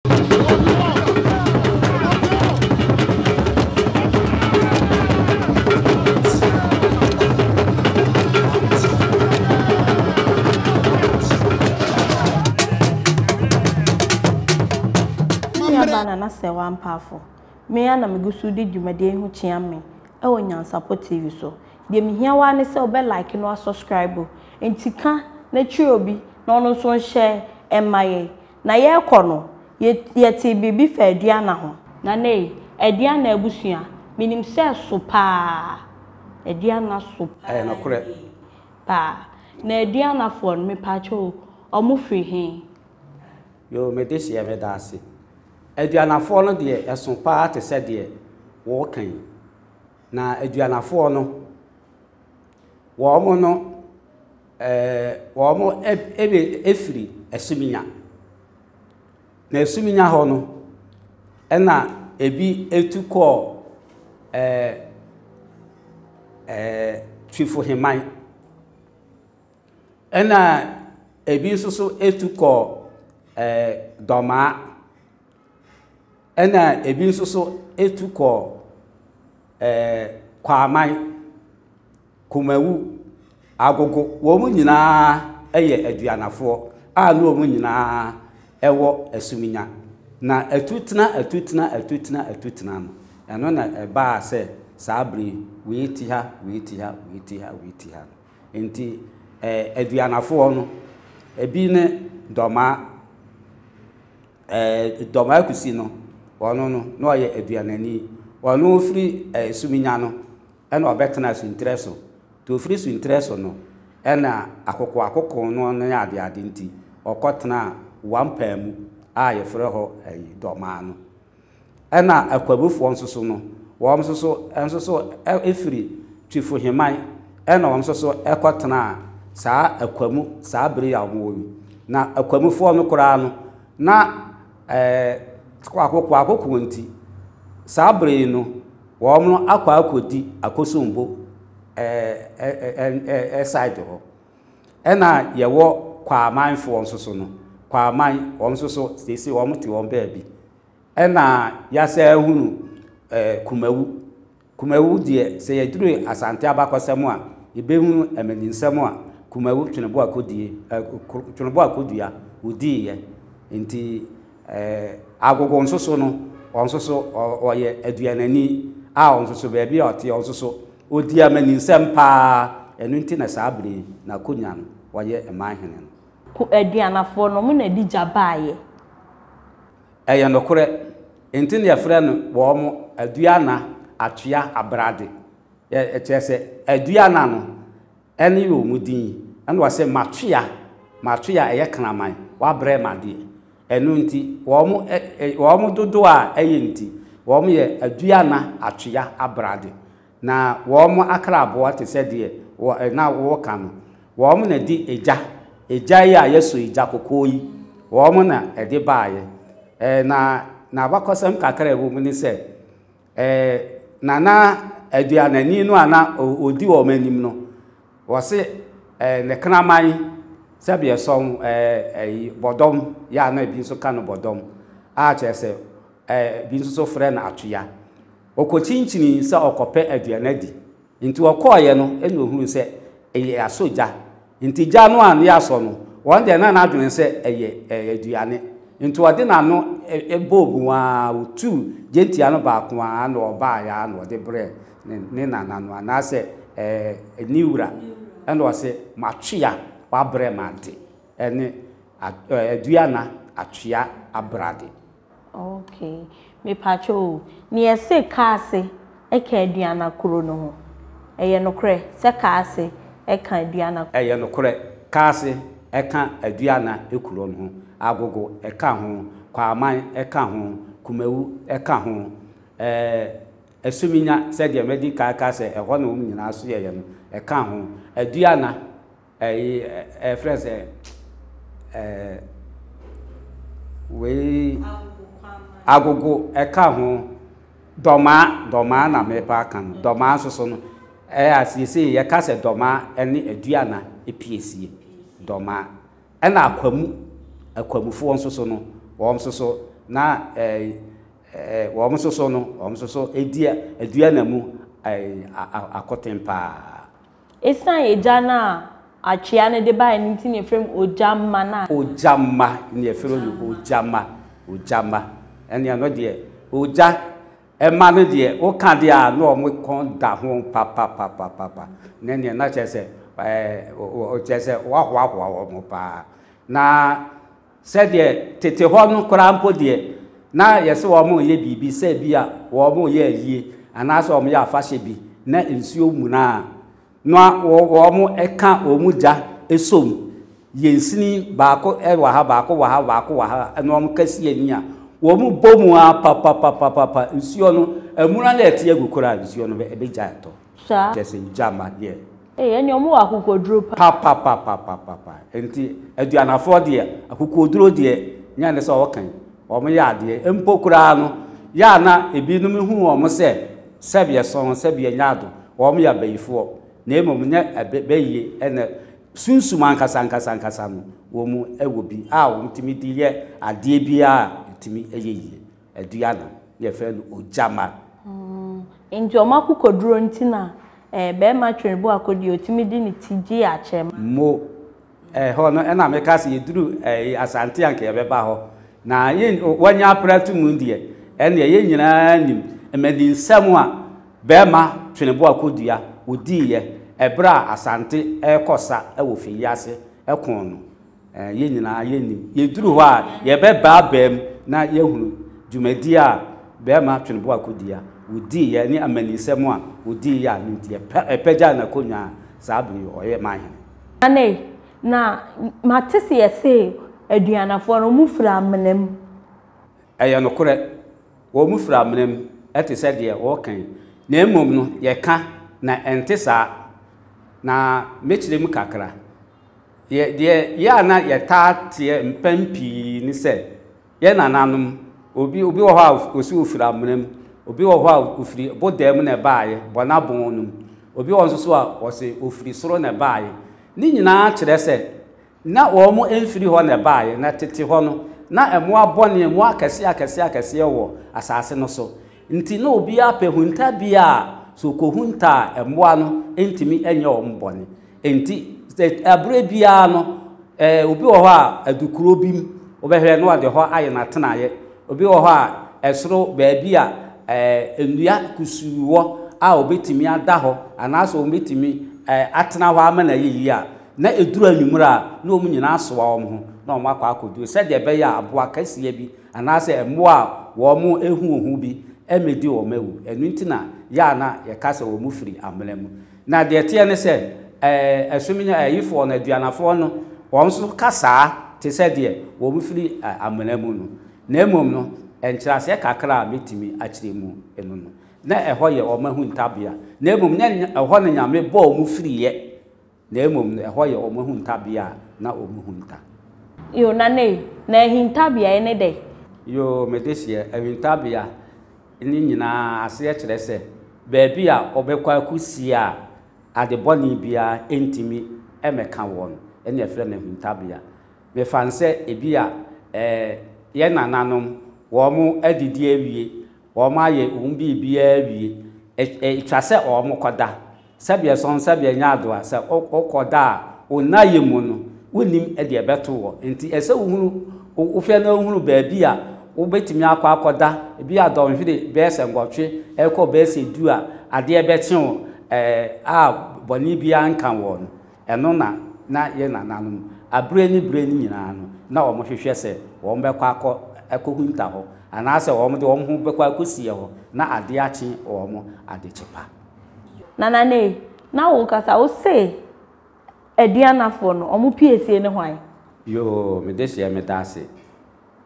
Me nuabaa Nana Serwaa Ampaafo, me ara na megu so redi dwumadie yi ho kyea me wɔ Nyansapɔ TV so. Deɛ mehia wo ara ne sɛ wobɛ like na woasubscribe. Nti ka na kyerɛ obi na ɔno nso nhyɛ mma yɛn. Na yɛrekɔ no, yɛ, yɛtee biribi fa Aduana ho. Nana ei, Aduana abusua, menim sɛ ɛso paa. Aduana so paa Ɛyɛ nokorɛ. yie paa. Na Aduanafoɔ no, mepaakyɛw o, wɔn firi he? Yoo, me dehyeɛ, meda ase. Aduanafoɔ no deɛ, ɛso paa te sɛ deɛ woreka yi. Na Aduanafoɔ no, wɔn no, Ɛɛ wɔfiri Asuminya. Na Asuminya hɔ no, ɛna ebi tu kɔɔ ɛɛ ɛɛ Twifoheman. Ɛna ebi nso so tu kɔɔ ɛɛ Dɔmaa. Ɛna ebi nso so tu kɔɔ ɛɛ Kwaman. Kumawu, Agogo, wɔn nyinaa yɛ aduanafoɔ a ne wɔn nyinaa wɔ Asuminya. Na atutena, atutena, atutena, atutena no, ɛno na ɛbaa sɛ saa berɛ yi, wei te ha, wei te ha, wei te ha, wei te ha no. Nti eh, aduanafoɔ no, ebi ne Dɔmaa, eh, Dɔmaa Kusi no, ɔno no, na ɔyɛ aduanani. Ɔno firi eh, Suminya no, Ɛna ɔbɛtenaa suntirɛ so. Nti ɔfiri suntirɛ so no, ɛna akokoakoko no ne adeade nti, ɔkɔtenaa Wampaamu a yɛfrɛ hɔ ayi Dɔmaa no. Ɛna Akwabufoɔ nso so no, wɔn nso so nso so firi Twifoheman ɛna wɔn nso so kɔtenaa saa Akwamu saa bere yi a wɔwɔ yi. Na Akwamufoɔ no koraa no, na ɛɛ akokoakoko nti, saa bere yi no, Wɔn akɔ akɔdi Akosombo ɛɛ side hɔ. Ɛna yɛwɔ Kwaamanfoɔ nso so no, Kwaaman wɔn nso so seesei wɔn te wɔn baabi. Ɛna yɛasan ahunu ɛɛ Kumawu. Kumawu deɛ sɛ yɛduru Asante abakɔsɛm a, yɛbɛhunu amaninsɛm a Kumawu Tweneboa kɔdie ɛɛ Tweneboa Kodua ɔdiiɛ. Nti Ɛɛ Agogo nso so no, ɔno nso so ɔyɛ aduanani a ɔno nso so baabi a ɔte ɔno nso so ɔdi amaninsɛm paa. Ɛno nti na saa berɛ yi n'akonnwa no ɔyɛ man hene no. Ko Aduanafoɔ no, wɔn na ɛde gya baeɛ. Ɛyɛ nokorɛ. Enti na yɛfrɛ no wɔn Aduana Atwea Abrade. Kyerɛ sɛ Aduana no Ɛne yɛ ɔmo din. Ɛna ɔse matwea, matwea ɛyɛ kraman, wabrɛ me adeɛ. Ɛno nti wɔn ɛ wɔn dodoɔ a ɛyɛ nti wɔn yɛ aduana atwea abrade. Na wɔn akraboa te sɛ deɛ wɔ na woka no, wɔn na ɛde egya, egya yi a yɛsɔ egya kɔkɔɔ yi, wɔn na ɛde baeɛ. Ɛɛ na n'abakɔsɛm kakra a ɛwɔ mu ne sɛ, Ɛɛ, na na aduanani no a na ɔdi wɔn anim no, wɔse ɛɛ ne kraman sɛdeɛ ɛsɔn ɛɛ ɛyi bɔdɔm yɛ a na ebi nso ka no bɔdɔm a kyerɛ sɛ ɛɛ ebi nso so frɛ no atoya. Ɔkɔkyinkyini sɛ ɔkɔpɛ aduane adi. Nti ɔkɔeɛ no ɛna ɔhunuu sɛ ɛyɛ asɔ gya. Nti gya no a ne asɔ no, wɔn deɛ na n'adwene sɛ ɛyɛ ɛyɛ aduane. Nti ɔde n'ano bɔɔ mu ara, ɔtuu gyentia no baako ara na ɔbaeɛ ara na ɔde brɛɛ ne ne nana no anaasɛ ɛɛ ne wura. Ɛna ɔse, matwea wabrɛ m'ade ɛne aduana atwea abrade. Okay mepakyɛ o neɛ se kaase ka aduana kuro no ho ɛyɛ nokorɛ sɛ kaase ka aduana. Ɛyɛ nokorɛ kaase ka aduana kuro no ho agogo ka ho kwaaman ka ho kumawu ka ho ɛɛ asuminya sɛdeɛ madi kan aka sɛ ɛhɔ na wɔn nyinaa soɛeɛ no ɛka ho aduana Ɛyi ɛfrɛ sɛ ɛɛ wei agogo ɛka ho dɔmaa dɔmaa na mepa aka no dɔmaa nso so no ɛyɛ asiesie yɛka sɛ dɔmaa ɛne aduana epiesie dɔmaa ɛna akwamu akwamufoɔ nso so no wɔn nso so Na wɔn nso so no, wɔn nso so di aduana mu akoten paa. Esiane egya no a atwea no de baeɛ no nti na yɛfrɛ no ogya mma no a. Ogya mma na yɛfrɛ no ogya mma, ogya mma. Ɛnneɛ ɛno deɛ, ogya mma no deɛ, woka deɛ a na wɔn kɔn da ho papapapapa. Na ɛnneɛ na kyerɛ sɛ, ɛɛ, kyerɛ sɛ wɔahoahoa wɔn paa. Na Sɛdeɛ tete hɔ no koraa mpo deɛ, na yɛse wɔreyɛ biribi sɛ bi a wɔreyɛ ayie anaasɛ wɔreyɛ afahyɛ bi na nsuo muna a, na wɔka wɔn gya sɔ mu. Yɛ nsini baako wɔ ha, baako wɔ ha, baako wɔ ha, na wɔka si ani a, wɔbɔ mu ara papapapapa, nsuo no, amuna no a ɛte agu koraa nsuo no bɛgyae atɔ. Saa. Kyerɛ sɛ gya ma deɛ. Ei ɛneɛ ɔmo wɔ akokoduro paa. Papapapapapa nti aduanafoɔ deɛ akokoduro deɛ nyɛ ne sɛ ɔɔka yi wɔn yɛ adeɛ mpo koraa no yɛ a na ebinom hu wɔn sɛ sɛbi ɛsɔn sɛbi ɛnyɛ ado wɔn yɛ abayifoɔ na mmom nyɛ ɛbɛ bɛyie ɛna sunsum ankasa ankasa ankasa no wɔn ɛwɔ bi a wɔn tumi de yɛ adeɛ biara a ɛtumi ɛyɛ yie. Adua no na yɛfrɛ no ogyama. Nti ɔmo akokoduro nti na eh, bɛɛma Tweneboa Akodua otumi de ne ti gye akyɛm. Mo, ɛhɔ no ɛna meka sɛ yɛduru eh, Asante a nka yɛbɛba hɔ. Na yɛn, wanya apra ato mu deɛ, ɛnneɛ yɛn nyinaa nim mmaninsɛm a bɛɛma Tweneboa Akodua ɔdiiɛ ɛberɛ a Asante rekɔ sa wɔ Feyiase ko no. Ɛɛ, yɛn nyinaa yɛnnim. Yɛduru hɔ a, yɛbɛbaabaa mu na yɛahunu dwumadie a barima Tweneboa Kodua ɔdiiɛ ne amaninsɛm a ɔdiiɛ a ne nti yɛpagyaa n'akonnwa a saa berɛ yi ɔyɛ manhene. Nane, na mate se yɛse Aduanafoɔ no, wɔfiri amena mu. Ɛyɛ nokorɛ, wɔfiri amena mu te sɛ deɛ wɔreka yi, na mmom no, yɛka, na ɛnte saa. Na mɛkyerɛ mu kakra. Yɛ, deɛ yɛ a na yɛtaa teɛ mpɛn pii ne sɛ, yɛn nananom, obi, obi wɔ hɔ a ɔsi ɔfiri amena mu, obi wɔ hɔ a ɔfiri bodan mu na ɛbaeɛ, bɔna bon no mu, obi wɔ hɔ nso so a ɔse ɔfiri soro na ɛbaeɛ. Ne nyinaa kyerɛ sɛ, na wɔn mfiri hɔ na ɛbaeɛ, na tete hɔ no, na mmoa bɔne, mmoa akɛseɛ akɛseɛ akɛseɛ wɔ asase no so. Nti na obiara pɛ huntabea a sɛ ɔkɔhunta a mmoa no ntumi nyɛ wɔn bɔne. Enti sɛ berɛ biara no, obi wɔ hɔ a adukuro bi mu, wobɛhwɛ na ɔde hɔ ayɛ n'atenaeɛ. Obi wɔ hɔ a ɛsoro baabi a nnua kusuu wɔ a ɔbɛtumi ada hɔ anaasɛ ɔbɛtumi atena hɔ ama no ayɛ yie a, na ɛduru anwummerɛ a, na wɔn nyinaa asoa wɔn ho na wɔn akɔ akɔduru sɛdeɛ ɛbɛyɛ a aboa kɛseɛ bi anaasɛ mmoa a wɔn ho hu bi mmɛdi wɔn awu. Ɛno nti na yɛ a na yɛka sɛ wɔn firi amena mu. Na deɛ ɛteɛ ne sɛ, ɛɛ, ɛsom ayifoɔ no, aduanafoɔ no, wɔn nso ka saa te sɛ deɛ wɔfiri amena mu no. Na mmom no, nkyerɛaseɛ kakra a mɛtumi akyerɛ mu no no, na ɛhɔ yɛ wɔn ahuntabea. Na mmom nyɛ ɛhɔ na Nyame bɔɔ wɔn firiiɛ, na mmom no, ɛhɔ yɛ wɔn ahuntabea a na wɔhunta. Yoo, Nana ei, na ahintabea yi ne dɛn? Yoo, me dehyeɛ, ahintabea ne nyinaa aseɛ kyerɛ sɛ baabi a wɔbɛkɔ akɔsi a ade bɔne biara ntumi mmɛka wɔn no na yɛfrɛ no ahintabea. Mefa no sɛ ebi a yɛn nananom wɔadidi awie, wɔayɛ wɔn biribiara awie, ɛtwa sɛ wɔkɔda. Sɛdeɛ ɛsɔn, sɛdeɛ ɛnyɛ adoa, sɛ wokɔ da a, wo nnaeɛ mu no, wonnim deɛ ɛbɛto wɔ. Nti ɛsɛ sɛ wohunu, wohwɛ na wohunu baabi a wobɛtumi akɔ akɔda, ebi a dɔnhwere bɛyɛ sɛ nwɔtwe ɛrekɔ bɛyɛ sɛ du a adeɛ bɛkye wo a bɔne biara nka woɔ no. Ɛno na na yɛn nananom, aberɛ ne berɛ no nyinaa no, na wɔhwehwɛ sɛ wɔbɛkɔ akɔ akɔhunta hɔ, anaasɛ wɔde wɔn ho bɛkɔ akɔsie hɔ na adeɛ akye wɔn adekye pa. Nana Ney, na wo kasa wo se Aduanafoɔ no ɔmo piesie ne hwan? Yoo me dehyeɛ medaase.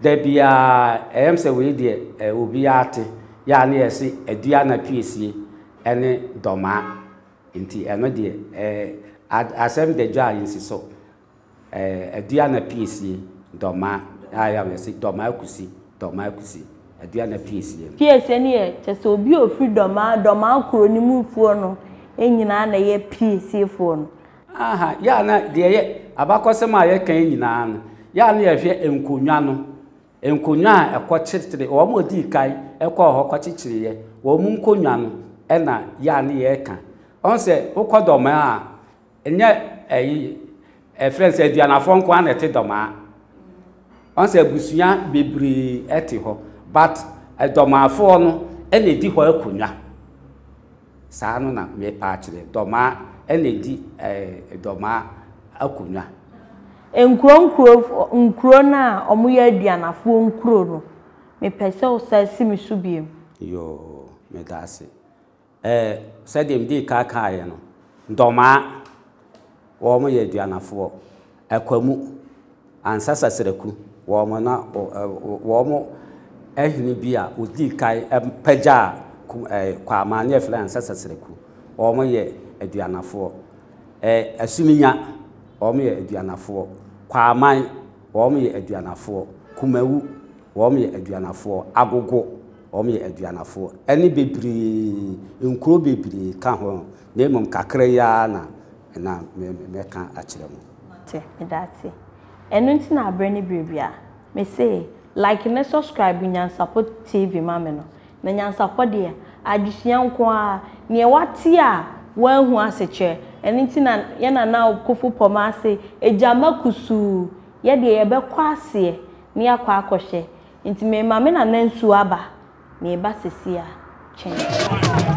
Da biaa ɛyɛm sɛ wei deɛ obiaa te yɛ a ne yɛse Aduana piesie ɛne Dɔmaa nti ɛno deɛ asɛm da dwa a yɛnsi so. Ɛɛ Aduana piesie, Dɔmaa, a yɛ a yɛse Dɔmaa Kusi, Dɔmaa Kusi, Aduana piesie no. Piesie no yɛ kyerɛ sɛ obi a ɔfiri Dɔmaa, Dɔmaa kuro no mu foɔ no nyinaa na ɛyɛ piesiefoɔ no. Aha, yɛ a na deɛ yɛ, abakɔsɛm a yɛka yi nyinaa no, yɛ a na yɛhwɛ nkonnwa no. Nkonnwa a ɛkɔkyekyere, wɔn a wɔdii kan kɔɔ hɔ kɔkyekyereeɛ, wɔn nkonnwa no na yɛ a ne yɛreka. Ɔhu sɛ wokɔ Dɔmaa a, ɛnyɛ ɛyi, ɛfrɛ no sɛ aduanafoɔ nko ara na ɛte Dɔmaa. Ɔhu sɛ abusua bebree te hɔ, but Dɔmaafoɔ no na ɛdi hɔ akonnwa. Saa no na merepa akyerɛ. Dɔmaa na ɛdi ɛɛ Dɔmaa akonnwa. Nkuro nkuro nkuro no a wɔyɛ aduanafoɔ nkuro no, mepɛ sɛ wosan si me so bio. Yoo, meda ase. Ɛɛ sɛdeɛ medii kan kaeɛ no, Dɔmaa, wɔyɛ aduanafoɔ. Akwamu, Ansa Sasraku, wɔn na wɔn hene bi a ɔdii kan pagyaa Kwaamaa ne yɛfrɛ no Ansa Sasraku, wɔn yɛ Aduanafoɔ. Asuminya, wɔn yɛ Aduanafoɔ. Kwaaman, wɔn yɛ Aduanafoɔ. Kumawu, wɔn yɛ Aduanafoɔ. Agogo, wɔn yɛ Aduanafoɔ. Ɛne bebree, nkuro bebree ka ho, na mmom kakra yi ara na na mɛka akyerɛ mo. Mate, medase. Ɛno nti na aberɛ ne berɛ biara, mese like ne subscribe Nyansapɔ TV ma me no. Na Nyansapɔ deɛ, adesua nko ara, neɛ wate a wanhu asekyerɛ. Ɛno nti na yɛn Nana Kofu Pɔmaa se, Agyama kusuu, yɛ deɛ yɛbɛkɔ aseɛ na yɛakɔ akɔhwɛ. Nti mema me Nana nsuo aba. Mereba sɛsi a, twɛn.